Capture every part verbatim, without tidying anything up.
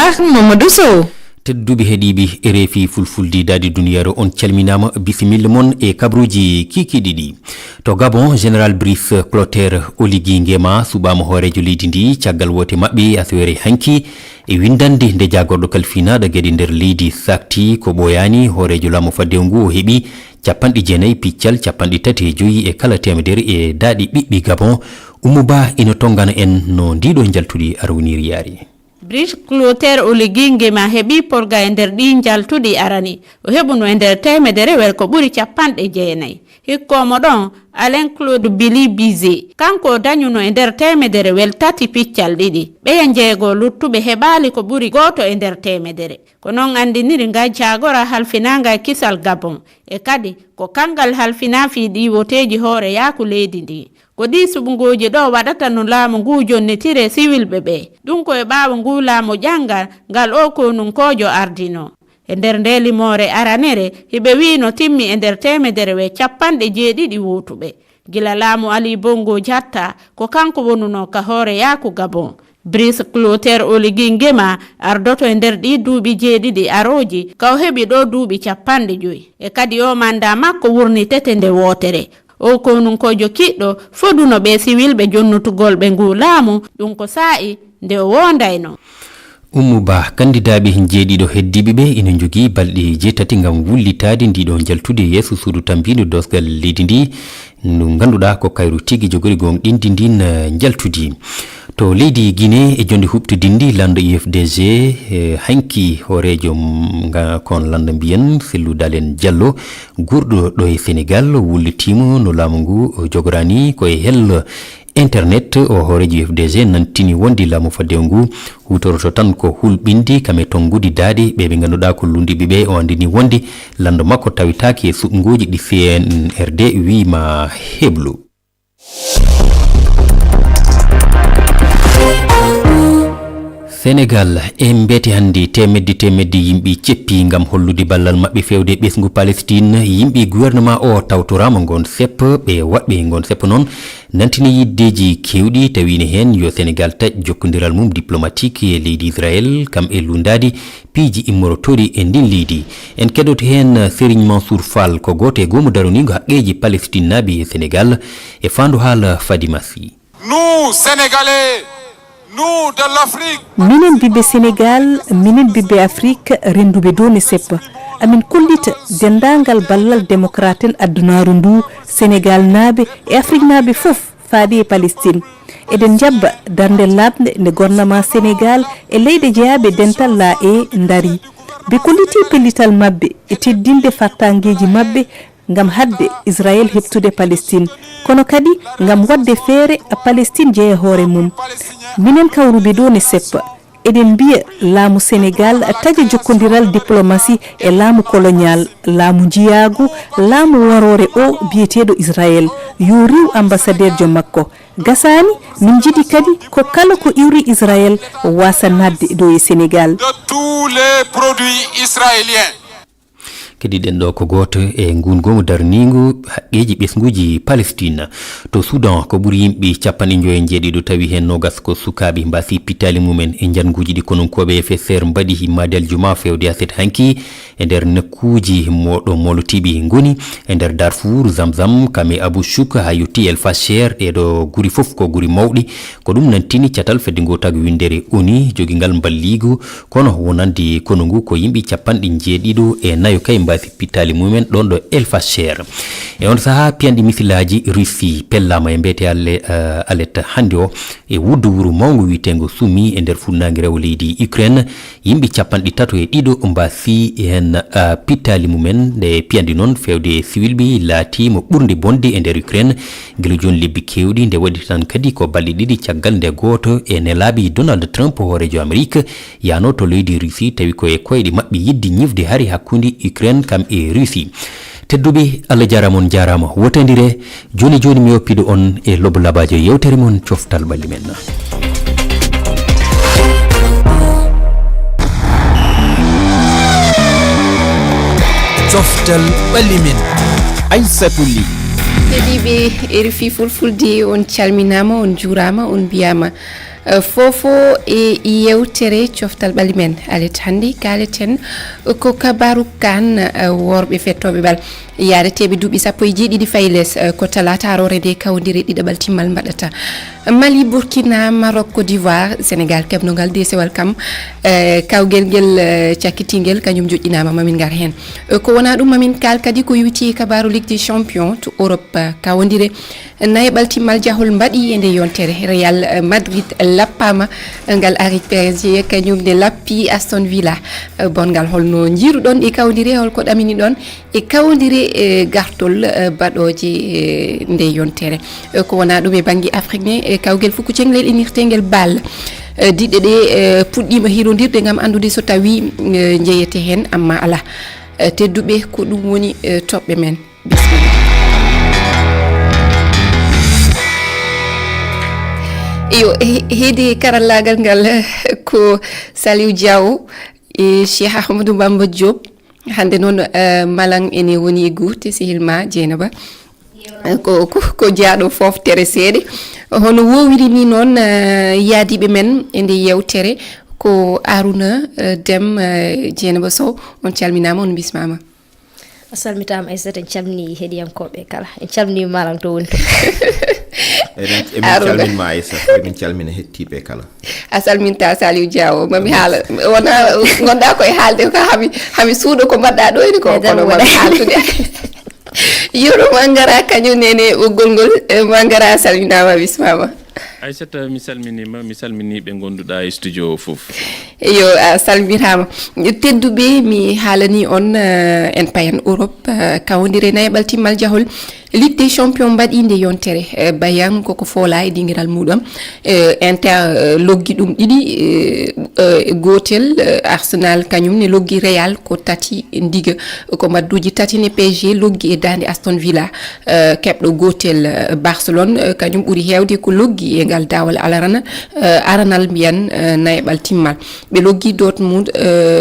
Mamadou Sow. Tedduɓe heɗiiɓe R F I Fulfulde Daande Duniyaaru, on calminaama, bisimilla mon e kabruuji kiikiiɗe ɗi. To Gabon, Général Brice Clotaire Oligui Nguema suɓaama hooreejo leydi ndi caggal woote maɓɓe aseweere hanki. E winndannde nde jaagorɗo kalfinaaɗo geɗe nder leydi sakti ko ɓooyaani, hooreejo laamu faddewu ngu o heɓi capanɗe jeenayi piccal capanɗe tati e joyi e kala teemedere e daaɗe ɓiɓɓe Gabon. Ummu Ba ina tonngana en no ndiɗo njaltudi arwiniri yaari. Brice Clotaire Oligui Nguema heɓi porga e nder ɗi njaltudi arani. O heɓuno e nder teemedere wel ko ɓuri capanɗe jeenayi. Hikko mo ɗon, Alain Claude Billy Bizet. Kanko o dañuno e nder teemedere wel tati piccal ɗiɗi. Ɓeya njeego luttuɓe heɓaali ko ɓuri gooto e nder teemedere. Ko noon anndiniri nga jaagora halfinaanga e kisal Gabon. E kadi, ko kanngal halfinaa fii ɗiiwoteeji hooreyaaku leydi ndi. Ko ɗii suɓngooji ɗo waɗata no laamu nguu jonnitire siwilɓe ɓee. Ɗum ko e ɓaawo nguu laamu ƴanngal ngal oo konunkoojo ardinoo. E nder ndee limoore aranere, hiɓe wiyi no timmi e nder teemedere we capanɗe jeeɗiɗi wootuɓe. Gila laamu Ali Bongo Jatta, ko kanko wonunoo ka hooreyaaku Gabon. Brice Clotaire Oligui Nguema ardoto e nder ɗii duuɓi jeeɗiɗi arooji, ka o heɓi ɗoo duuɓi capanɗe joyi. E kadi oo manndaa makko wurnitete nde wootere. Oo konunkoojo kiɗɗo foduno ɓee siwilɓe jonnutugol ɓe nguu laamu, ɗum ko saa'i nde o woondaynoo. Ummu Ba, kandidaaɓe jeeɗiɗo heddiiɓe ɓe ina njogii balɗe jeetati ngam wullitaade ndiɗo njaltudi yeeso suudu tambiiɗo doosgal leydi ndi, ndu ngannduɗaa ko kayru tigi jogori gooŋɗinde ndin, eh, njaltudi. To leydi Guinée, e jonde huɓtodinndi, lanndo U F D G, eh, hanki hooreejo m-, nga kon lanndo mbiyen Cellou Dalein Diallo, guurɗo ɗo e Senegal, wullitiima no laamu ngu jogoraani ko e hello internet. O hooreejo U F D G nantini wonde laamu faddewu ngu huutoroto tan ko hulɓinde kam e tonngude daaɗe ɓe ɓe ngannduɗaa ko lunndiiɓe ɓe. O anndini wonde lanndo makko tawetaake e suɓngooji ɗi C N R D wiyi ma heblo. Senegal, e mbete hannde, teemedde teemedde yimɓe ceppi ngam hollude ballal maɓɓe feewde ɓesngu Palestine. Yimɓe gouvernement o tawtoraama ngon seppo, ɓe waɗɓe ngon seppo noon nantini yiddeeji keewɗi, tawi ne heen yo Senegal taƴ jokkondiral mum diplomatique e leydi Israël, kam e lunndaade piiji immorotooɗi e ndin leydi. En keɗoto heen Serigne Mansour Fall, ko gooto e goomu daraniigu haqqeeji Palestinnaaɓe e Senegal, e faandu haala Fadima Sy. Nous, Sénégalais, nous de l'Afrique. Minen ɓiɓɓe Senegal, minen ɓiɓɓe Afrik, rennduɓe dow ne seppa. Amin kollita denndaangal ballal démocrate en adunaaru ndu, Senegalnaaɓe e Afriknaaɓe fof, faade e Palestine. Eɗen njabba darnde laaɓnde nde gouvernement Senegal e leyɗe jeyaaɓe dental laa e ndari. Ɓe kolliti pellital maɓɓe e teddinde fartaangeeji maɓɓe ngam haɗde Israël heɓtude Palestine, kono kadi ngam waɗde feere Palestine jeya hoore mum. Minen kawruɓe ɗo ne seppa. Eɗen mbiya laamu Senegal taƴa jokkondiral diplomasi e laamu kolonial, laamu njiyaagu, laamu waroore o biyeteeɗo Israël, yo riiw ambassadeurjo makko. Gasaani, min njiɗi kadi ko kala ko iwri Israël waasa naatde ɗo e Senegal. De tous les produits israéliens. Keɗiɗen ɗo ko gooto e nguun goomu darniingu haqqeeji ɓesnguuji Palestine. To Soudan, ko ɓuri yimɓe capanɗe njoyo e njeeɗiɗo, tawi heen noogas ko sukaaɓe, mbaasi pittaali mumen e njannguuji ɗi konunkooɓe F S R mbaɗi himmaade aljuma feewde aset hanki e nder nokkuuji mo-, ɗo moolotiiɓe ngoni, e nder Darfour, Zamzam, kam e Abu Shuk, haa yotti El Fasher. Ɗee ɗo guri fof ko guri mawɗi. Ko ɗum nantini catal fedde ngootaagu winndere O N U jogingal mballiigu, kono wonande konu ngu ko yimɓe capanɗe njeeɗiɗo e nayo kay mbaasi pittaali mumen ɗoon ɗo El Fasher. E on sahaa, piyanɗe misilaaji Russie pellaama e mbete ale-, eh, alet hannde o e wuddu wuro mawngo wiyeteengo Sumy e nder funnaange rewo leydi Ukraine. Yimɓe capanɗe tato e ɗiɗo mbaasi heen, eh, pittaali mumen, nde piyanɗe noon feewde e siwilɓe laati mo ɓurnde bonde e nder Ukraine. Gila jooni lebbi keewɗi, nde waɗi tan kadi ko balɗe ɗiɗi caggal nde gooto e nelaaɓe Donald Trump, hooreejo Amerik, yahnoo to leydi Russie, tawi ko e koyɗe maɓɓe yiɗde ñifde hari hakkunde Ukraine kam e Russie. Tedduɓe, Allah jaaraama, on njaaraama. Wotandire, jooni jooni mi oppiɗo on e lobo labaajo yeewtere mon, Coftal Ɓalli Men. Coftal Ɓalli Men. Aissatou Ly. Heɗiiɓe R F I Fulfulde, on calminaama, on njuuraama, on mbiyaama Fofo e yewtere coftal ɓalli men alet hannde kaaleten ko kabaru kan worɓe fettooɓe bal yaareteeɓe duuɓi sappo e jeeɗiɗi fayi les ko talaata aroore nde kawdire ɗiɗaɓal timmal mbaɗata. Mali, Burkina, Maroc, Côte d'Ivoire, Sénégal keɓnongal desewal kam kawgel ngel cakkitingel kañum joƴƴinaama mamin ngar heen. Ko wona ɗum mamin kaal kadi ko yowiti e kabaru Ligue des Champions to Europe kawdire nayeɓal timmal jahol mbaɗi e nde yontere. Real Madrid lappama ngal ari P S G kañum ne lappi Aston Villa. Bonngal holno jiiruɗon e kawdire holko ɗaminiɗon e kawdire e gartol baɗooje nde yontere? Ko wona ɗum e bannge Afrique ne e kawgel fuku cenglel inirtengel bal diɗɗe ɗe puɗɗima hirondirde ngam anndude so tawi jeyete heen amma ala. Tedduɓe ko ɗum woni toɓɓe men. Iyo, heedi karallaagal ngal ko Saliou Diaw e Cheikh Ahmadou Bamba Diop. Hannde noon malang ene woni e guurte sehil ma Jeynaba. Ko ko jaaɗo fooftere seeɗe hono wowiri ni noon yaadiiɓe men e nde yewtere ko Arouna Dem. Jeynaba Sow, on calminaama, on mbismaama. A salmitaama Aissata, en calminii heɗiyankooɓe kala, en calminii malang to woni. Emin calminma Aissata, emin calmina hettiiɓe kala. A salminta Saliou Diawo, mami haala wona ngonɗa koye haalde ko hami hami suuɗo ko mbaɗɗa ɗo ene ko kono mami haaltude. Yoro Mangara kañum nene ɓoggol ngol. Mangara a salminama bismama. Aissata, mi salminima, mi salmini ɓe gonduɗa e studio o fof. Eyo, a salminama. Tedduɓe, mi haalani on en payen Europe kawdire nayaɓal timmal jahol Ligue des Champions mbaɗi nde yontere. Bayern koko foola e dingiral muɗum. Inter loggi ɗum ɗiɗi e gotel. Arsenal kañum ne loggi Real ko tati ndiga. Ko madduji tati ne P S G loggi e dande Aston Villa. Keɓɗo gotel Barcelone kañum ɓuri hewde ko loggi e ngal dawal alarana aranal mbiyan nayaɓal timmal. Ɓe loggi Dortmund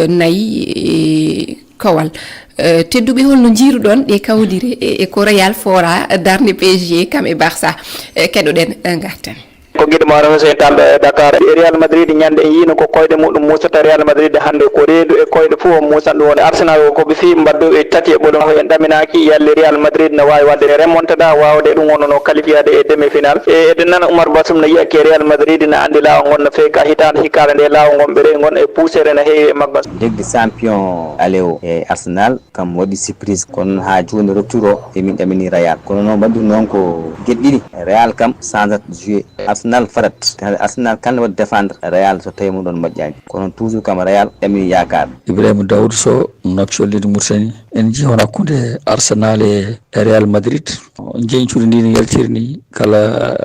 nayi kowal. Tedduɓe, holno jiiruɗon ɗe kawdire e ko Real fora darde P S G kam e Barça? Keɗoɗen garten. Ko giɗo mo Arsenal Hussein Tambe Dakar. Real Madrid ñande en yiino ko koyɗe muɗum musata Real Madrid hannde ko reedu e koyɗe fof o musan ɗum woni Arsenal ko ɓe fii mbaddu e tati e ɓolum en ɗaminaaki yalli Real Madrid no waawi waɗde remontada waawde ɗum wonno no qualifiade e demi final e eɗen nana Oumar Bassoum no yiya ke Real Madrid no anndi laawol ngol no feewi ka hitaande hikkaande nde laawol ngol ɓe rewi ngon e puusere no heewi e maggon. Ligue des Champions aller o e Arsenal kam waɗi surprise kono noon haa jooni retour o emin ɗamini Real kono noon waɗi noon ko geɗe ɗiɗi Real kam sanzat joué Arsenal farat Arsenal kan waɗi défendre Real so tawi mum ɗon moƴƴani kono toujours kam Real ɗamini yaakaar. Ibrahima Daoud Sow, Nouakchott, leydi Mauritanie. En njii hono hakkunde Arsenal e Real Madrid jeñcude ndi no yaltiri ni kala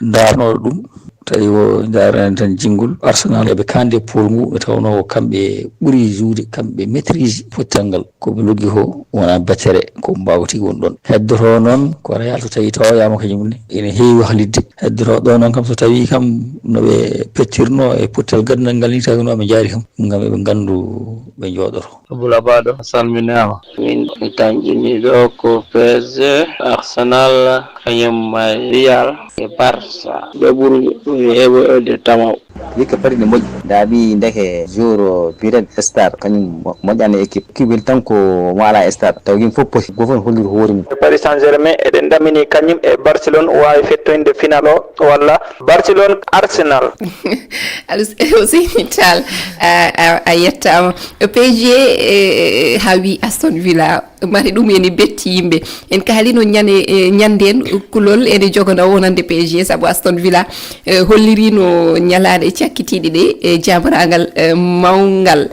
ndaarnooɗo ɗum tawi o ndaarani tan jinngol Arsenal eɓe kande pool ngu ɓe tawnoo kamɓe ɓuri juude kamɓe maîtrise pottal ngal ko ɓe loggi ko wona bettere ko mbaawa tigi woni ɗon heddoto noon ko Real so tawi tawoyaama kañum ne ene heewi wahlidde heddoto ɗo noon kam so tawi kam no ɓe pettirno e pottal gandal ngal ni tawi no ɓe jaari kam ngam eɓe ngandu ɓe jooɗoto. Abula Baɗo a salminaama. Min mi tañƴini ɗo ko P S G, Arsenal, kañum e Real e Barça. Ɓe ɓuri heɓoyde tamaw. Hikka fati ne moƴƴi. Daabi ndeke jour Biret Star kañum moƴƴani équipe. Équipe wel tan ko mo ala star. Taw yimɓe fof poti. Gooto fof ne holliri hoore mum. E Paris Saint-Germain eɗen ɗamini kañum e Barcelone waawi fettoyde final o walla Barcelone Arsenal. Aɗa Seyni Tall a yettaama. P S G hawi Aston Villa mari ɗum ene betti yimɓe en kaalino ñande ñande en kulol ene jogana wonande P S G sabu Aston Villa hollirino ñalaaɗe cakkitiiɗe ɗe e jaabaraangal mawngal.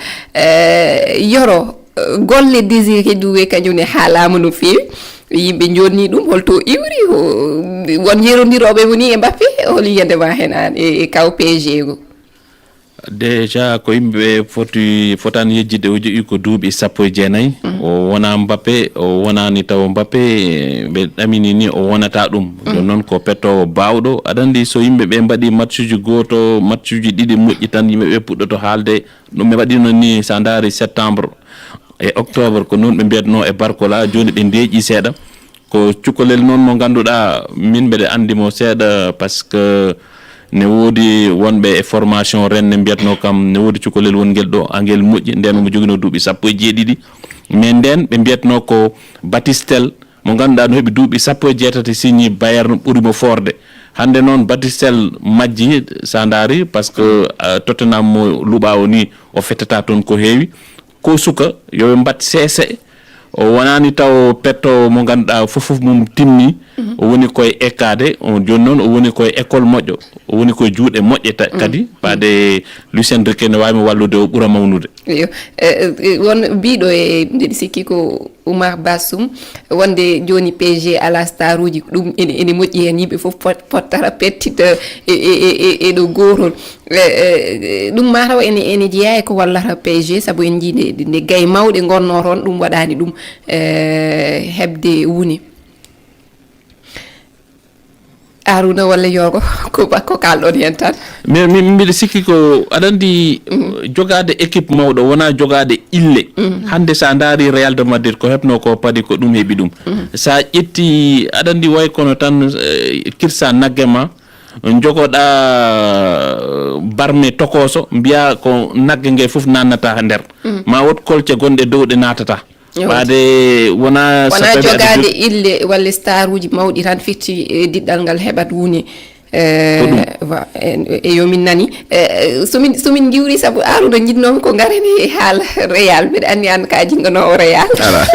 Yoro golle Désiré Doué kañum ne haalaama no feewi. Yimɓe jonni ɗum holto iwri won yerondirooɓe woni e Mbappé hol yiyande ma heen aan e kaw P S G ngo? Déjà ko yimɓe ɓe foti fotani yejjitde o jeeyi ko duuɓi sappo e jeenayi. O wona Mbappé o wonaani taw Mbappé ɓe ɗamini ni o wonata ɗum. Jooni noon ko pettoowo baawɗo aɗa anndi so yimɓe ɓe mbaɗi matchuji gooto matchuji ɗiɗi moƴƴi tan yimɓe ɓe puɗɗoto haalde. Ɗum ɓe mbaɗino ni so a ndaari septembre e octobre ko noon ɓe mbiyatno e Barcola jooni ɓe ndeeƴi seeɗa. Ko cukalel noon mo ngannduɗaa min mbeɗa anndi mo seeɗa par ce que Ne woodi wonɓe e formation Rennes mbiyatnoo kam ne woodi cukalel wongel ɗo, angel moƴƴi, nden omo joginoo duuɓi sappo e jeeɗiɗi. Mais nden ɓe mbiyatnoo ko Battistel, mo ngannduɗaa no heɓi duuɓi sappo e jeetati, signi Bayern, ɓuri mo foorde. Hannde noon Battistel majji, sa ndaari, parce que, euh, Tottenham mo luɓaa o ni, o fettata toon ko heewi. Ko suka, yo ɓe mbat seese. O wonaani taw petto mo ngannduɗaa fof fof mum timmi. O woni koye ekkaade, o jooni noon o woni koye école moƴƴo. O woni koye juuɗe moƴƴe ta-, kadi. Faade Lucien Riquet ne waawi mo wallude, o ɓura mawnude. Iyo. Eh, eh, won biiɗo e, mbiɗa sikki ko Oumar Bassoum, wonde jooni P S G alaa staruuji, ɗum ene, ene moƴƴi heen, yimɓe fof pot-, pottata pettita e, e, e, e, e ɗo gootol. Eh, eh, ɗum mataw ene, ene jeyaa e ko wallata P S G, sabu en njii nde, nde gay mawɗe ngonnoo toon, ɗum waɗaani ɗum, eh, heɓde wuni. Aruna walla Yorgo, ko ba-, ko kaalɗon heen tan? Mais mi-, mbiɗa sikki ko aɗa anndi, jogaade équipe mawɗo wonaa jogaade ille. Hannde sa ndaari Real de Madrid ko heɓnoo ko padi ko ɗum heɓi ɗum. Sa ƴetti aɗa anndi way kono tan, eh, kirsa nagge ma, jogoɗa, eh, barme tokoso, mbiya ko nagge nge fof nannata nder. Ma wood kolce gonɗe dow ɗe naatata. Ɓaade wona wona jogaade ille walla staruuji mawɗi tan firti, eh, diɗɗal ngal heɓat wuni. Eh, wa-, e, e yo min nani. Eh, so min, so min ngiwri, sabu Aruna njiɗnoomi ko ngaren e haala Real. Mbiɗa anndi aan ka jinnganoowo Real. Ala.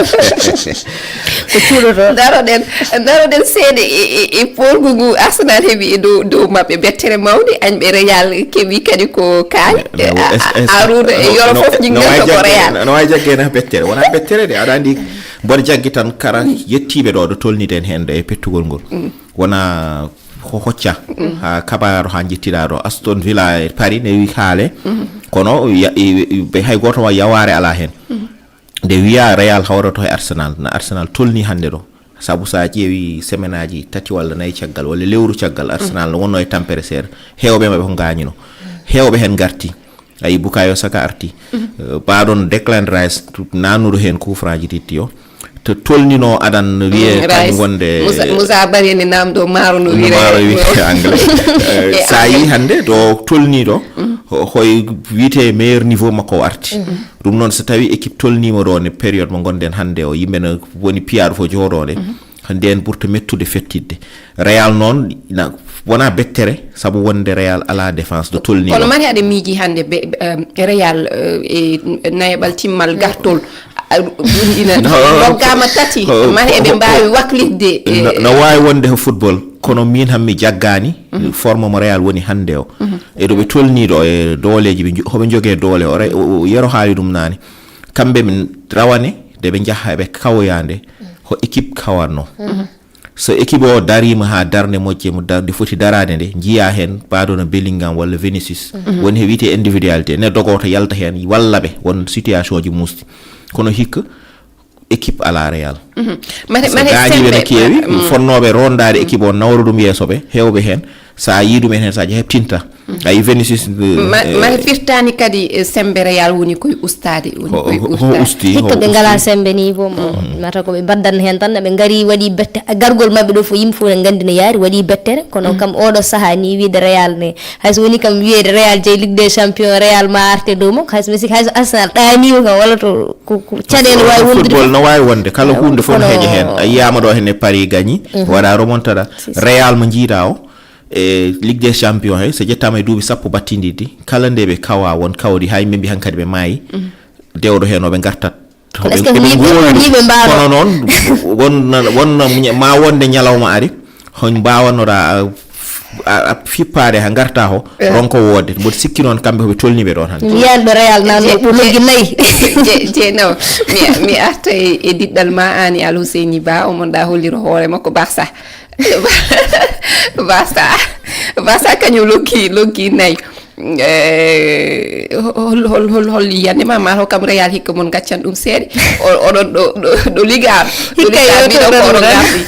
Ko cuuɗotoo. Ndaroɗen, ndaroɗen seeɗa e, e, e poolgu ngu Arsenal heɓi e dow, dow maɓɓe. Bettere mawnde, añɓe Real keɓi kadi ko kaali. Mais, mais, A-, es-, es-, Aruna e no, Yoro no, fof no, no njinganto ko jagge-, Real. No, no waawi jaggeede bettere. Wonaa bettere de, aɗa anndi mboɗo jaggi tan kara yettiiɓe ɗo, ɗo tolniden heen ɗo e pettugol ngol. Wona ho-, hocca haa kabaaru haa njettiɗaa ɗo. Aston Villa e Paris ne wi haale. Kono ya-, i-, i-, ɓe hay gooto wa yawaare alaa heen. Nde wiyaa Real hawroto e Arsenal, na Arsenal tolni hannde ɗo. Sabu so a ƴeewi semaine aji tati walla nayi caggal, walla lewru caggal, Arsenal no wonno e tampere seeɗa. Heewɓe maɓɓe ko ngaañino. Heewɓe heen ngarti. Ayi, Bukayo Saka arti. Eh, paaɗon Declan Rice, tu-, nanuɗo heen coup franc ji titi o. To tolnino aɗan wiyee kañum wonde Musa, Musa Bari ene namdo maaro no no wiyee. Maaro wiyee anglais. Eh, sa yi hannde ɗo tolniɗo, ho-, hoy wiyetee meilleur niveau makko o arti. Ɗum noon, so tawii équipe tolniima ɗo ne période mo ngonɗen hannde o, yimɓe no woni piyaaɗo fof jooɗoode, nden ɓurta mettude fettidde. Real noon, na, wonaa bettere, sabu wonde Real alaa défense ɗo tolnii kono ɗo. Mari aɗa miiji hannde be, be, um, Real, uh, e nayaɓal timmal gartol, a, ɗum ina loggaama tati, mari eɓe mbaawi waklitde, e, no, no waawi wonde ko football, kono miin han mi jaggaani forme mo Real woni hannde o. Eɗo ɓe tolnii ɗo e dooleeji, ɓe njo-, hoɓe njogee doole o, re-, o, o Yero haali ɗum naane. Kamɓe min rawane, de ɓe njaha ɓe kawoyaande, ko équipe kawanno. So équipe o dariima haa darnde moƴƴe mo dar-, nde foti daraade nde, njiyaa heen paaɗo no Bellingham walla Vinicius. Woni he wiyetee individualité, neɗɗo gooto yalta heen, walla ɓe, won situation ji muusɗi. Kono hikka, équipe alaa Real. Mate, so mate, gaañiiɓe sembe, no keewi, ma-, mm. Fonnooɓe rondaade équipe o, nawra ɗum yeeso ɓe, heewɓe heen. So a yii ɗum en heen, so a heɓtinta. A yii Vinicius, eh, ma-, eh, mate firtaani kadi, eh, sembe Real woni koye ustaade, woni ko, koye ko, ko ustaade. Usti, hikka ko ɓe ngalaa usti. Sembe niveau mo. Mata ko ɓe mbaddan heen tan, ɓe ngari waɗi bette-, gargol maɓɓe ɗo fof, yimɓe fof ne nganndi no yaari, waɗi bettere. Kono kam oɗo sahaa ni wiide Real ne, hay so woni kam wiyeede Real jeyi Ligue des Champions, Real ma arte dow makko, hay so mi sikki, hay so Arsenal ɗaaniima kam, walla to ko, ko caɗeele waawi wondude football fof. No waawi wonde, kala huunde fof no heƴa heen. A yiyaama ɗo heen e Paris gañi, waɗa remontada. C'est ça. Real mo njiiɗaa o, e Ligue des Champions he, so ƴettaama e duuɓi sappo battindiɗi, kala nde ɓe kawa won kawdi, hay ɓe mbi hankadi ɓe maayi, dewɗo heen o ɓe ngartat. Kono est-ce que eɓe, eɓe ngoowi ɗum. Kono noon, wonna, wonna ña-, ma wonde ñalawma ari, hoñ mbaawannoɗaa a, a, a fippaade haa ngartaa ho, ronko woodde. Mboɗo sikki noon kamɓe ko ɓe tolniiɓe ɗoon hannde. Mi yiyan ɗo Real nan ɗo ko loggi nayi. Je-, je-, no, mi, mi arta e, e diɗɗal ma, aan e Al Huseyni Ba, o monɗa holliro hoore makko Barça. Barça, Barça kañum loggi, loggi nayi. Eh, hol, hol, hol, hol yiyannde ma, ma hokkam Real hikka mon ngaccan ɗum seeɗa. O, oɗon ɗo, ɗo, ɗo liga am. Ɗo hikka liga am, yewtere miɗo ko oɗon ngardi.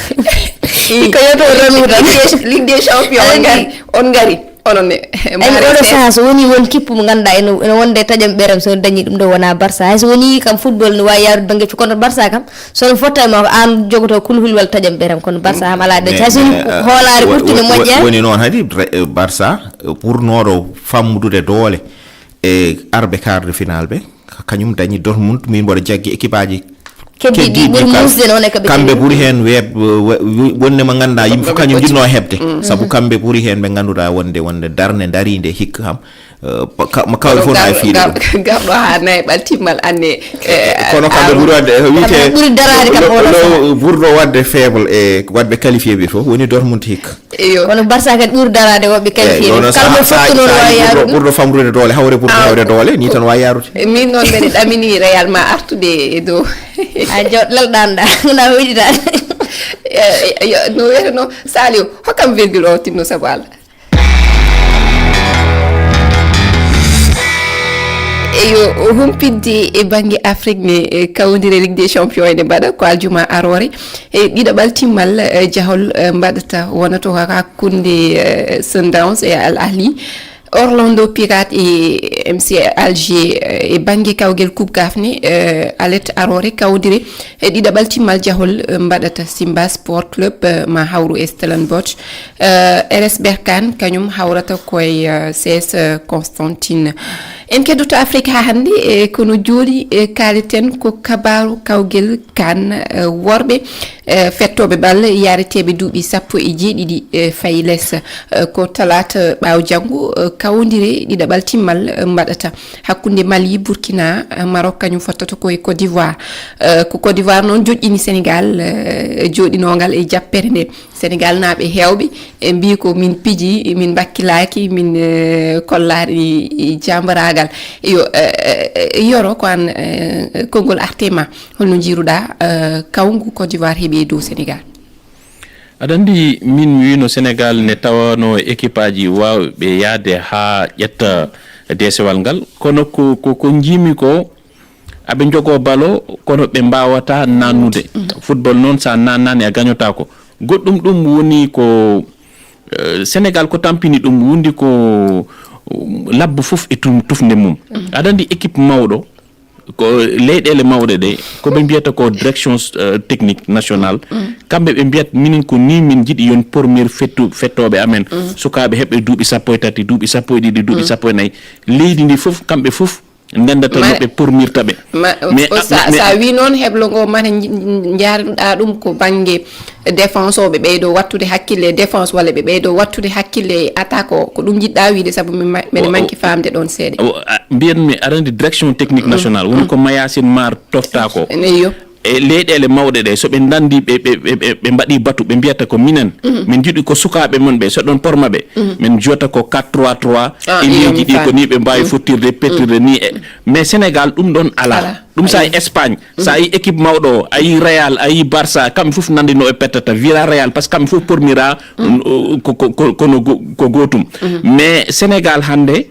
Hikka yewtere tan wutan. Ligue des, Ligue des Champions, on ngari, on ngari. Onon ne, ay, mbaare oɗo seeɗa. Sahaa so woni won kippu mo ngannduɗaa ene, ene wonde taƴam ɓeram, so dañi ɗum ɗo wona Barça. Hay so woni kam football no waawi yaarude bannge, kono Barça kam, so no fotta e ma ko aan jogoto kulhuli walla taƴam ɓeram, kono Barça kam alaa dañi. Hay so woni hoolaare ɓurtude moƴƴaani. Woni noon hadi, eh, Barça, eh, ɓurnooɗo fammudude doole e arɓe quart de finale ɓe, ka-, kañum dañi Dortmund, min mboɗo jaggi équipe aji keddiiɗi ɓuri muusde noon e ko ɓe kamɓe ɓuri heen weeb, we-, we-, wonde mo ngannduɗaa yimɓe fof kañum njiɗno heɓde. Sabu kamɓe ɓuri heen ɓe ngannduɗaa wonde, wonde darnde dariinde hikka kam. Eh, pa-, ka-, mo kawri fof na e fiide ɗum. Garɗo haa nayi ɓal timmal anne. Kono kamɓe ɓuri waɗde, eh, wiyte ɓuri daraade kam lo-, lo-, ɓurɗo waɗde faible e waɗɓe qualifié ɓe fof woni Dortmund hikka. Eyo. Kono Barça kadi ɓuri daraade woɓɓe qualifié. Eyi, ɓe. Kala mo sa-, fottuno no sa-, waawi yaarude ɗum. Ɓurɗo famrude doole, hawre ɓurɗo hewde doole, ni tan waawi yaarude. E min noon mbeɗe ɗamini Real ma artude e dow. A jo-, lelɗan ɗa, wona hoyɗitaade. Eh, yo, no wiyata no, Saliou, hokkam virgule o tinno sabu Allah. Eyo, o humpitde e bannge Afrique ne, e kawndire Ligue des Champions ene mbaɗa ko aljuma aroore. E ɗiɗaɓal timmal, eh, jahol, eh, mbaɗata wonata ko hakkunde, eh, Sundowns e Al Ahli, Orlando Pirates e M C Alger, eh, e bannge kawgel Coupe CAF ne, eh, alet aroore kawdire e ɗiɗaɓal timmal jahol, eh, mbaɗata Simba Sport Club, eh, ma hawru e Stellenbosch, eh, R S Berkane kañum hawrata koye, eh, C S Constantine. En keddoto Afrique haa hannde, eh, kono jooni, eh, kaaliten ko kabaaru kawgel CAN, eh, worɓe, eh, fettooɓe bal yareteeɓe duuɓi sappo e jeeɗiɗi, eh, fayi les. Eh, ko talaata ɓaawo janngo, eh, kawndire ɗiɗaɓal timmal, eh, mbaɗata hakkunde Mali, Burkina, eh, Maroc, kañum fottata ko e Côte d'Ivoire. Eh, ko Côte d'Ivoire noon joƴƴini Sénégal, eh, jooɗinoongal e jappere nde. Sénégal naaɓe heewɓe e mbii ko min piji, min mbakkilaaki, min, eh, kollaani jambaraagal. Yo, eh, eh, Yoro, ko aan, eh, konngol artema. Holno njiiruɗaa, eh, kawngu Côte d'Ivoire heɓi e dow Sénégal? Aɗa anndi, min wino Sénégal ne tawano équipe aji waawɓe yahde haa ƴetta deesewal ngal, kono ko, ko, ko njiimi ko, aɓe njogoo balo, kono ɓe mbaawata nannude. Football noon, so a nannaani, a gañotaako. Goɗɗum ɗum woni ko, eh, Sénégal ko tampini ɗum, wondi ko, um, labbo fof e tum-, tufnde mum. Aɗa anndi équipe mawɗo, ko leyɗeele mawɗe ɗe, ko ɓe mbiyata ko direction, eh, technique nationale, kamɓe ɓe mbiyat minen ko ni min njiɗi yon pormir fettu-, fettooɓe amen, sukaaɓe heɓɓe duuɓi sappo e tati, duuɓi sappo e ɗiɗi, duuɓi sappo e nayi. Leydi ndi fof, kamɓe fof ndendata no ɓe pormirta ɓe. Mais o-, sa, mais sa wi noon heblo ngo mata nji-, njaarnuɗaa ɗum ko bannge défense o, ɓe ɓeydo wattude hakkille e défense walla ɓe ɓeydo wattude hakkille e attaque o, ko ɗum njiɗɗaa wiide sabu mi ma-, mbeɗe manki faamde ɗoon seeɗa. O, a, mbiyanmi aɗa anndi direction technique nationale, woni ko Mayacine Mar tofta ko. Eyyo. E leyɗeele mawɗe ɗe, so ɓe ndanndi ɓe, ɓe, ɓe, ɓe, ɓe mbaɗi batu, ɓe mbiyata ko minen, min njiɗi ko sukaaɓe mon ɓe, so ɗon porma ɓe, min jiyata ko quatre trois trois, e leydi ɗi ko ni ɓe mbaawi fottirde, pettirde ni e. Mais Sénégal ɗum ɗon alaa. Alaa. Ɗum so a yi Espagne, so a yi équipe mawɗo o, a yi Real, a yi Barça, kamɓe fof nanndi no ɓe pettata, Villarreal, parce que kamɓe fof pormira, o, ko, ko, ko, kono go-, ko gootum. Mais Sénégal hannde,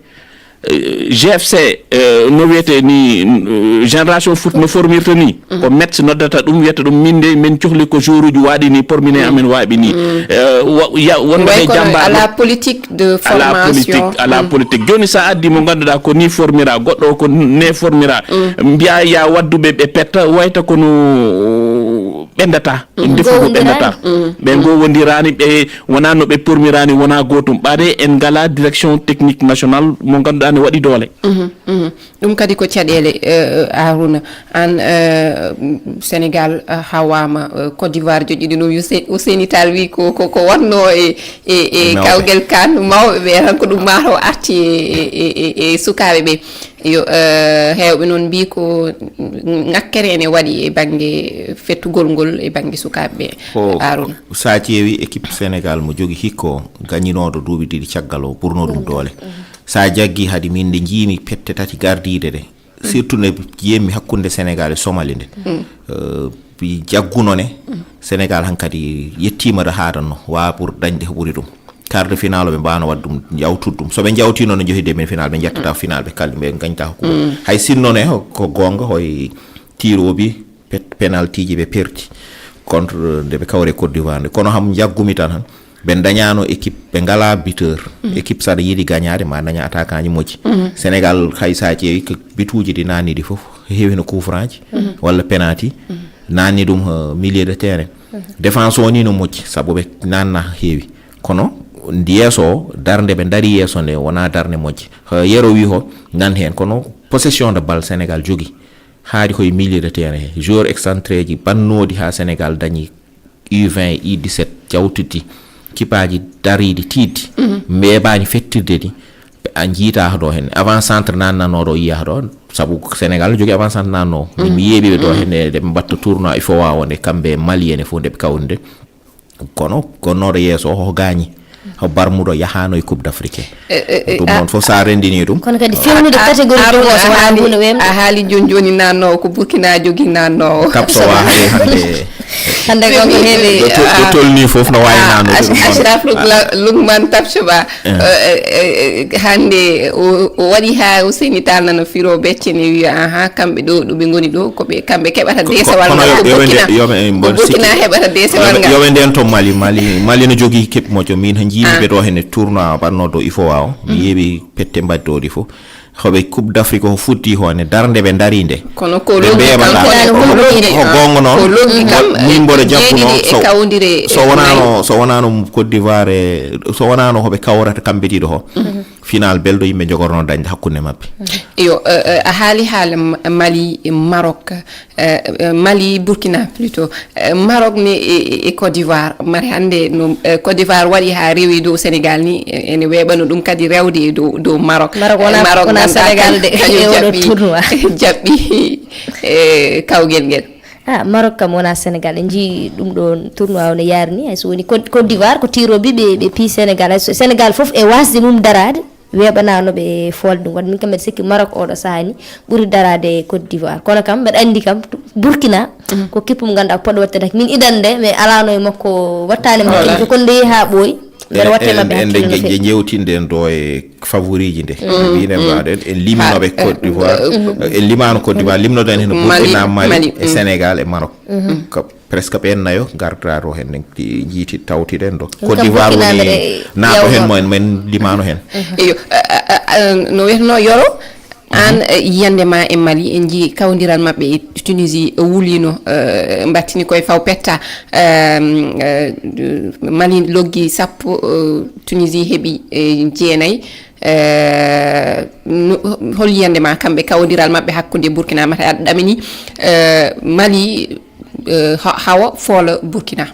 eh, G F C, eh, no wiyetee ni, eh, Génération Foot no formirta ni, ko Metz noddata ɗum, wiyata ɗum, min de, min cohli ko joueuruuji waaɗi ni, pormine amen waaɓi ni. Eh, wa-, ya-, wonɓe ɓe jambaar alaa politique de formation. Alaa politique, alaa politique. Jooni so a addi mo ngannduɗaa ko ni formira, goɗɗo o ko ne formira, mbiya ya wadduɓe ɓe petta, wayta kono ɓendata. Ɗum defugo ɓendata. Ɓe ngowondirani, ɓe wona no ɓe pormirani, wona gootum. Ɓaade en ngala direction technique nationale mo ngannduɗaa ne waɗi doole. Ɗum kadi ko caɗeele, eh, Harouna. Aan, eh, Sénégal, eh, hawaama, eh, Côte d'Ivoire joƴƴude ɗum. Yo Se-, Ousseyni Tall wi ko, ko, ko wonno e, e, e kawgel CAN, mawɓe ɓe tan ko ɗum maa taw arti e, e, e, e sukaaɓe ɓe. Yo, eh, heewɓe noon mbii ko ŋakkere ene waɗi e bannge fettugol ngol e bannge sukaaɓe ɓe, Harouna. Sa ƴeewi équipe Sénégal mo jogi hikka o, gañinooɗo duuɓi ɗiɗi caggal o, ɓurno ɗum doole. Sa jaggi hadi min nde njiimi pette tati gardiiɗe ɗe, surtout nde jeemmi hakkunde Sénégal e Somali nde. Eh, bi jagguno ne, Sénégal hankadi yettiima ɗo haadanno, waawa pour dañde ko ɓuri ɗum. Quart de finale ɓe mbaawno waɗde ɗum, jawtude ɗum. So ɓe njawtiino no njohi demi final, ɓe njettata final, ɓe kalli, ɓe gañta ko. Hay sinno ne ko goonga, hoy tir o bi pet-, penalty ji ɓe perti contre nde ɓe kawre Côte d'Ivoire nde. Kono ham njaggumi tan han, Ɓe dañaano équipe, ɓe ngalaa buteur. Équipe, saɗa yiɗi gañaade, ma daña attaquant ji moƴƴi. Sénégal, hay sa ƴeewi ko bituuji ɗi naanni ɗi fof, heewi no coup franc ji, walla penalty. Naanni ɗum, eh, milieu de terrain. Défense o ni no moƴƴi, sabu ɓe naanna heewi. Kono ndi yeeso o, darnde ɓe ndari yeeso nde, wonaa darnde moƴƴi. Eh, Yero wi ho, nan heen, kono possession de balle Sénégal jogi. Haadi koye milieu de terrain he. Joueur excentré ji bannooɗi haa Sénégal dañi U vingt, U dix-sept jawtuɗi. Kipaaji dariiɗi tiiɗi. Mbeebaani fettirde ɗi. A jiitaa ɗo heen. Avant centre nan nanoo ɗo yiyaa ɗo. Sabu Sénégal jogi avant centre nanoo. Min mi yeeɓi ɓe ɗo heen e ɗe ɓe mbatta tournoi il faut waawa wonde kamɓe e Mali en e fof nde ɓe kawride. Kono gonnooɗo yeeso o, o gaañi. O barmuɗo yahaano e Coupe d'Afrique. E, e, e, ɗum a- noon fof, so a renndinii ɗum. Kono kadi, fewnude a- catégorie a- ɗum o, so a- wonaa a- huunde weemde. A haali jooni jooni nanno ko Burkina jogi nanno. Kap so wa hay hannde. Hannde ko ko heewi. Ɗo to- ɗo tolni fof no waawi A- nannude Ash- ɗum noon. Ashraf Luk- La- Lukman Tapsoba, Eh. eh, eh, eh, hannde o o waɗi haa Ousseyni Tall nana firo becce ne wiya, aha, kamɓe ɗo ɗo ɓe ngoni ɗo, ko ɓe kamɓe keɓata Ko- ko- desewal kono ngal yo- ko yo ɓe nde- Burkina. Yo ɓe- en Ko mboɗo sikki. Burkina heɓata desewal Yo ɓe- ngal. Yo ɓe nden to Mali, Mali, Mali no jogii keɓ moƴƴo. Min han jiimi Ah. ɓe ɗo hene tournoi ɓannoɗo il faut waawa. Mi yeeɓi pette mbaɗɗoɗi fof. Hoɓe Coupe d'Afrique o futti ho ne darnde ɓe dari nde. Kono ko Ɓe loggi mbeema kam, ngal. Ko loggi, Ko gonga noon. Ko loggi kam, Min mboɗo jabbuno jeeɗiɗi e so- kawdire so e wonaano, nayi. So wonaano Côte d'Ivoire e, so wonaano hoɓe kawrata kamɓe ɗiɗo ho. Final belɗo yimɓe jogorno dañde hakkunde maɓɓe. Iyo, eh, eh, a haali haala M- Mali e Maroc, eh, eh, Mali, Burkina plutôt. Eh, Maroc ni e, e, e Côte d'Ivoire. Mari hannde no, eh, Côte d'Ivoire waɗi haa rewi dow Sénégal ni, eh, ene weeɓa no ɗum kadi rewde e dow, dow Maroc. Maroc wona, Eh, Maroc wona nan Sénégal de, kañum e oɗo jaɓɓi, tournoi. Jaɓɓi, eh, kawgel ngel. Ah, Maroc kam wona Sénégal. En njii ɗum ɗo tournoi o no yaari ni. Hay so woni Côte, Côte d'Ivoire ko tiroɓe ɓe, ɓe pii Sénégal. Hay so Sénégal fof e wasde mum daraade. Weeɓanaano ɓe foolde ɗum. Waɗi min kam mbeɗa sikki Maroc oɗo sahaa ni ɓuri daraade e Côte d'Ivoire. Kono kam mbeɗa anndi kam Burkina ko kippu mo ngannduɗaa poɗɗo waɗde attaque. Min idan nde, mais alaano e makko wattaani mo hakkille. Ko nde yehi haa ɓooyi. Mbeɗa watte maɓɓe hakkille no feewi. Nde jewtinde en ɗo e favori ji nde. Mbino mbaɗen, en liminoɓe Côte d'Ivoire. En limaano Côte d'Ivoire, limnoɗen heen Burkina, Mali, Mali, e Sénégal e Maroc. Ko presque ɓeen nayo ngartaa ɗo heen, en jiiti tawtiɗen ɗo. Ɗum Côte kam d'Ivoire Burkina woni mbeɗa naato heen yawno. Mo en, men limaano heen. Iyo, a- a- a- a- no wiyeteno Yoro, aan, eh, yiyannde ma e Mali, en njii kawdiral maɓɓe e Tunisie, eh, wuliino, eh, mbattini koye faw petta. Ehm, eh, Mali loggi sappo, eh, Tunisie heɓi, eh, jeenayi. Eh, no- hol yiyannde ma kamɓe kawdiral maɓɓe hakkunde Burkina mata aɗa ɗamini, eh, Mali, eh, ha- hawa foola Burkina?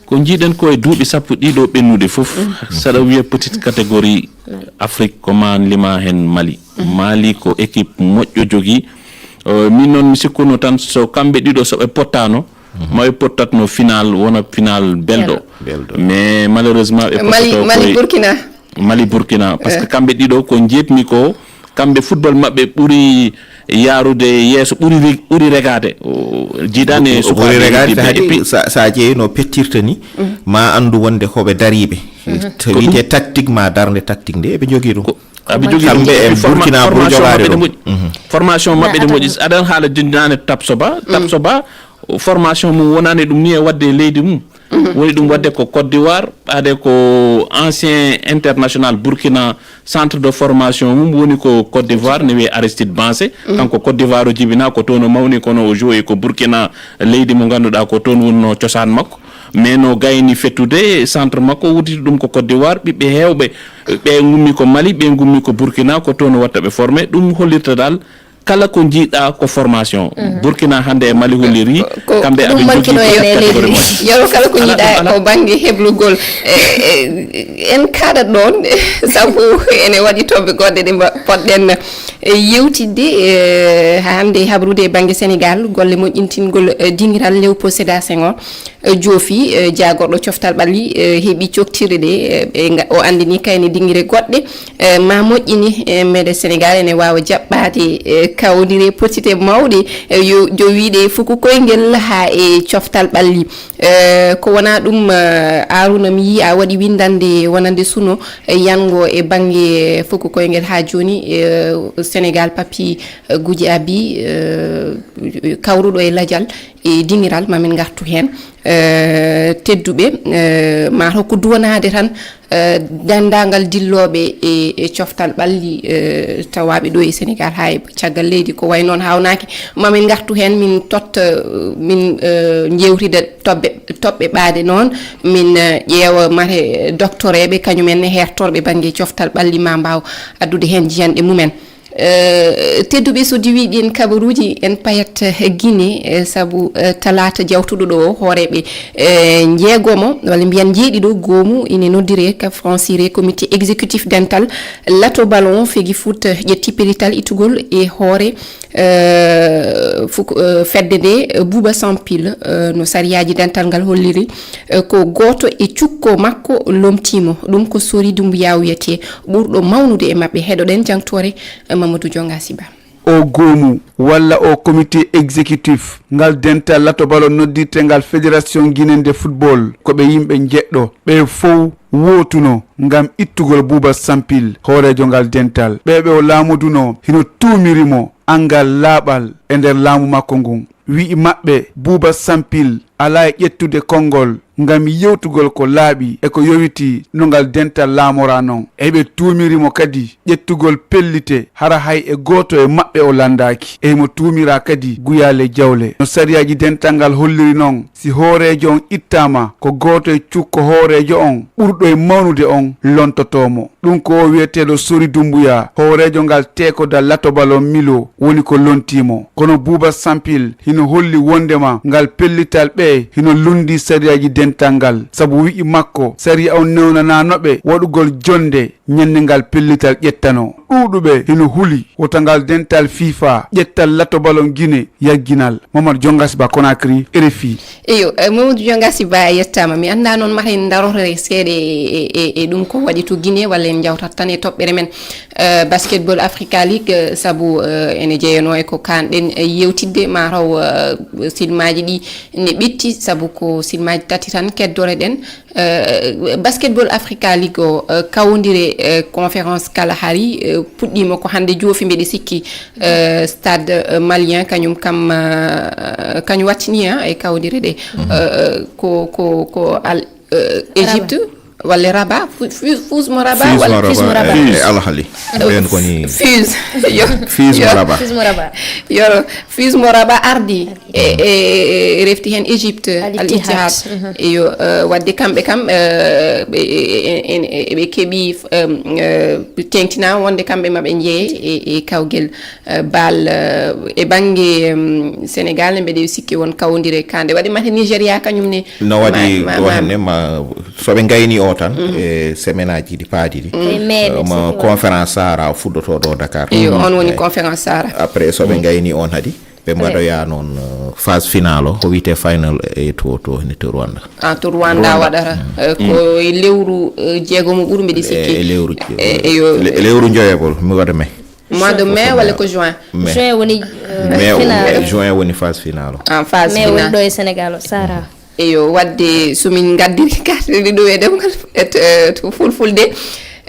Ko njiiɗen ko e duuɓi sappo ɗiɗo ɓennude fof, saɗa wiya petite catégorie Afrique ko maan lima heen Mali. Mali ko équipe moƴƴo jogii. Eh, min noon mi sikkuno tan so kamɓe ɗiɗo so ɓe pottaano, ma ɓe pottatno final, wona final belɗo. Belɗo. Mais malheureusement, ɓe Mali, pottatoo Mali, koye Burkina. Mali, Burkina, parce que kamɓe ɗiɗo ko njeeɓmi ko, kamɓe football maɓɓe ɓuri yaarude yeeso, ɓuri re- ɓuri regaade. O, jiidaani e Ɓuri sukaaɓe regaade, yimɓe. Hadi sa, sa ƴeewi no pettirta ni, ma anndu wonde ko ɓe dariiɓe. To wiyetee tactique ma darnde tactique nde, eɓe njogii ɗum. Ko, aɓe njogii ɗum. Kamɓe e forma- Burkina ɓuri formation jogaade maɓɓe ɗum. Ɗi moƴƴi. Formation maɓɓe ɗi moƴƴi. Aɗa haala jinnaane Tapsoba. Tapsoba, formation mum wonaani ɗum ni e waɗde e leydi mum. Woni ɗum waɗde ko Côte d'Ivoire, ɓaade ko ancien international Burkina, centre de formation mum woni ko Côte d'Ivoire, ne wiyee Aristide Bancé. Kanko Côte d'Ivoire o jibinaa, ko toon o mawni, kono o joue ko Burkina, leydi mo ngannduɗaa ko toon wonnoo cosaan makko. Mais no gayni fettude, centre makko wudditi ɗum ko Côte d'Ivoire, ɓiɓɓe heewɓe, ɓe ngummi ko Mali, ɓe ngummi ko Burkina, ko toon o watta ɓe formé. Ɗum hollirta dal kala ko njiiɗa ko formation. Burkina hannde e Mali holliri, ko- ko- kamɓe ɗum aɓe mankino jogii en e catégorie leydi. Moƴƴo. Yaro kala ko Ala ɗum njiiɗa alaa. Ko bannge heblugol, e, e, en kaaɗat ɗoon, sabu ene waɗi toɓɓe goɗɗe ɗe mba- poɗɗen, e, yewtidde, e, hannde habrude e bannge Sénégal, golle moƴƴintingol, e, dingiral Léopold Sédar Senghor. Eh, joofi, eh, jaagorɗo coftal ɓalli, eh, heɓi coktirɗe ɗe, eh, ɓe nga- o anndini kayne dingire goɗɗe, eh, ma moƴƴini, eh, meɗe Sénégal ene waawa jaɓɓaade, eh, kawdire potite mawɗe, eh, yo jowiiɗe fuku koyngel haa e coftal ɓalli. Eh, ko wonaa ɗum, eh, Arouna, mi yii a waɗi winndannde wonande suno, eh, yango e bannge fuku koyngel haa jooni, eh, Sénégal papi, eh, Goudiaby, eh, kawruɗo e lajal e dingiral, ma min ngartu heen. eh, tedduɓe, eh, maa hokku duwanaade tan, eh, denndaangal dillooɓe e, e coftal ɓalli, eh, tawaaɓe ɗo e Senegaal haa e caggal leydi. Ko wayi noon haawnaaki, ma min ngartu heen, min totta, eh, min, eh, njeewtida toɓɓe, toɓɓe ɓaade noon, min, eh, ƴeewa mate doktoreeɓe, kañum en ne heertorɓe bannge coftal ɓalli, ma mbaaw addude heen jiyanɗe mumen. Eh, tedduɓe, so diwii ɗiin kabaruuji, en payat, eh, Gine, eh, sabu, eh, talaata jawtuɗo ɗo o, hooreeɓe, eh, njeegomo, walla mbiyen njeeɗiɗo goomu, ine noddiree ka franciree comité exécutif dental lato ballon Fegi Foot, eh, ƴetti pellital ittugol e hoore, eh, fuk-, eh, fedde nde, eh, Buuba Sampil, eh, no sariyaaji dental ngal holliri, eh, ko gooto e cukko makko lomtiimo. Ɗum ko Sori Dumbuya wiyetee, ɓurɗo mawnude e maɓɓe. Heɗoɗen jangtoore, eh, Mamadou Dionga Siba. O goomu walla o comité exécutif ngal dental lato ballon noddirtengal Fédération Guinéenne de Football, ko ɓe yimɓe njeɗɗo. Ɓe fow wootuno ngam ittugol Buuba Sampil, hooreejo ngal dental. Ɓe ɓe o laamodunoo hino tuumiri mo anngal laaɓal e nder laamu makko ngun. Wi'i maɓɓe, Buuba Sampil alaa e ƴettude konngol ngam yewtugol ko laaɓi e ko yowitii no ngal dental laamoraa non. E ɓe tuumiri mo kadi ƴettugol pellite, hara hay e gooto e maɓɓe o lanndaaki. E himo tuumiraa kadi guyaale jawle. No sariyaaji dental ngal holliri non, si hooreejo on ittaama, ko gooto e cukko hooreejo on ɓurɗo e mawnude on lontotoo mo. Ɗum ko o wiyeteeɗo Sori Dumbuya, hooreejo ngal teekodal lato ballon Milo, woni ko lontii mo. Kono Buuba Sampil hino holli wondema ngal pellital ɓe hino lunndii sariyaaji dental ngal, sabu wi'i makko, sariya on newnanaano ɓe waɗugol jonnde ñannde ngal pellital ƴettanoo. Ɗuuɗuɓe hino huli wota ngal dental fifa ƴettal lato ballon Gine yagginal. Momar Jongas Ba, Conakry, R F I. Eyo, eh, Mamadou Jonga Siba, a yettaama. Mi anndaa noon mata en ndarore seeɗa e, e, e, e ɗum ko waɗi to Guinée, walla en njawtat tan e toɓɓere men, eh, Basketball Africa League, eh, sabu, eh, ene jeyanoo e ko kaanɗen, eh, yewtidde, ma taw, eh, silmaaji ɗi ne ɓitti, sabu ko silmaaji tati tan keddore ɗen. Eh, Basketball Africa League o, eh, kawondire, eh, conférence Kalahari, eh, puɗɗiima ko hannde joofi, mbeɗe sikki, eh, stade, eh, malien, kañum kam, eh, kañum wattini, ah, e kawondire ɗe. Eh, ko, ko, ko Al, eh, Égypte, walla Rabat, fu-, fu-, Fus mo Rabat, Fus walla mo Rabat, Fus mo Rabat. Eh, eh, Al Ahly. Ɓen ko ni Fus. Yo. Fus mo Yo. Rabat. Fus mo Rabat. Yo, Fus mo Rabat ardi. E, e, e refti heen Égypte, Al Al Ittihad. Ittihad. Mhm. Eyo, eh, wadde kamɓe kam, eh, ɓe, e, e, e, ɓe keɓi, em, eh, teŋtina wonde kamɓe maɓe njeye e, e kawgel, eh, bal, eh, e bannge, em, Sénégal, mbeɗe sikki won kawondire kaanɗe. Waɗi mate Nigeria kañum ne. No waɗi ma, ma, ɗo ma, henne ma, so ɓe ngayni o tan, mhm, e semaine aji ɗi paadi ɗi. E mai, eh, ma sikki won conférence Sahara fuɗɗoto ɗo Dakar. Eyo, on woni, eh, conférence Sahara. Après, so ɓe, mm, ngayni on haadi, ɓe, ouais, mbaɗoya noon, eh, phase finale o, ko wiyetee final e to, to, ne to Rwanda. Ah, to Rwanda. Rwanda waɗata. Mm. Eh, ko, mm, e lewru, eh, jeegomo ɓuru, mbeɗe sikki. E, e lewru, eh, eyo. Le-, lewru njoyagol, mi waɗa mai. Mois de mai walla ko juin? Mai. Juin woni, eh, mai o, final. Juin woni phase finale o. Ah, phase finale. Mai woni ɗo e Sénégal o, Sahara. Eyo, wadde so min ngaddiri carte ɗi ɗo e ɗemngal, et, eh, to fulfulde,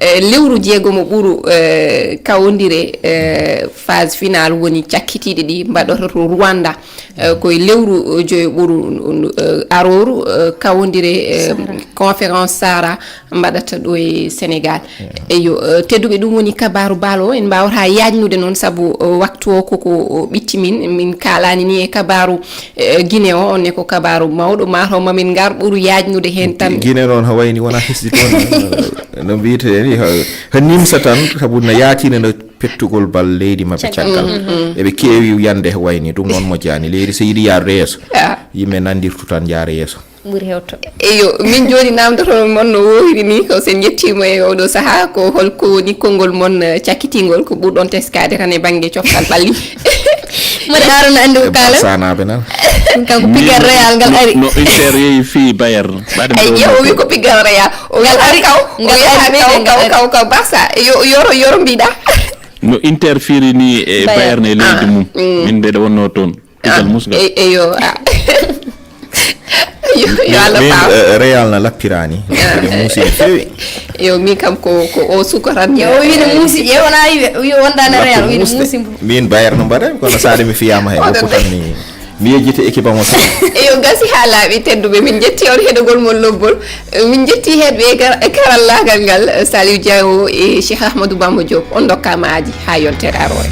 eh, lewru jeegomo ɓuru, eh, kawondire, eh, phase finale woni cakkitiiɗe ɗi mbaɗoto to Rwanda. Eh, koye lewru, eh, joyo ɓuru, eh, arooru, eh, kawondire, eh, Sahara. Conférence Sahara mbaɗata ɗo e Sénégal. Yeah. Eyo, eh, tedduɓe, ɗum woni kabaaru bal o. En mbaawata yaajnude noon, sabu, eh, waktu o koko, o ɓitti min. Min kaalaani ni e kabaaru, eh, Guinée o, on ne ko kabaaru mawɗo. Ma taw ma min ngar ɓuru yaajnude heen tan. Guinée noon, ha wayni wona hisdi toon. No mbiyetee ni, ha, ha nimsa tan, sabu na yaatine no pettugol bal leydi maɓɓe caggal. Caggal. Mm-hmm. Eɓe keewi yande ha wayni, ɗum noon moƴƴaani. Leydi so yiɗi yaarude yeeso, ah, yimɓe nandirtu tan njaara yeeso. Ɓuri hewto. Eyo, min jooni namdoto mon no woowiri ni, ko sen njettiima e oɗo sahaa, ko holko woni konngol mon, eh, cakkitingol, ko ɓurɗon teskaade tan e bannge coftal ɓalli? Mboɗo Haruna anndi ko e kaala. Barsanaaɓe nan. Ɗum kam ko pigal Real ngal ari. No Inter yehi fii Bayern. Ɓaade ay, ƴeew, o wi ko pigal Real. O wi ngal ari, kaw, o ngal wi ari, kaw, ngal kaw, ari. Kaw, kaw Barça. Yo, yoro, yoro mbiɗa. No Inter firi ni e Bayern. Bayern e leydi, ah, mum. Mm. Min mbeɗa wonno toon. Pigal, ah, musgal. E-, eyo, ah. Yo, yo Allah min, faam. Eh, Real na lappirani. Ah. Ɓe muusi no feewi. Yo, min kam ko, ko o suko tan. Yo, o wi no muusi, ƴeew, wona wi, wi wondaani Real, wi no muusi mbo. Min Bayern no mbaɗa, kono saade mi fiyaama hay, oɗon woppu tan mi. Mi yejjita équipe am o tan. Eyo, gasi haa laaɓi, tedduɓe, min njetti on heɗogol mon lobbol. Min njetti heɗɓe e kar- e karallaagal ngal, Saliou Diawo e Cheikh Ahmadou Bamba Diop, on ndokkaama aadi haa yontere aroore.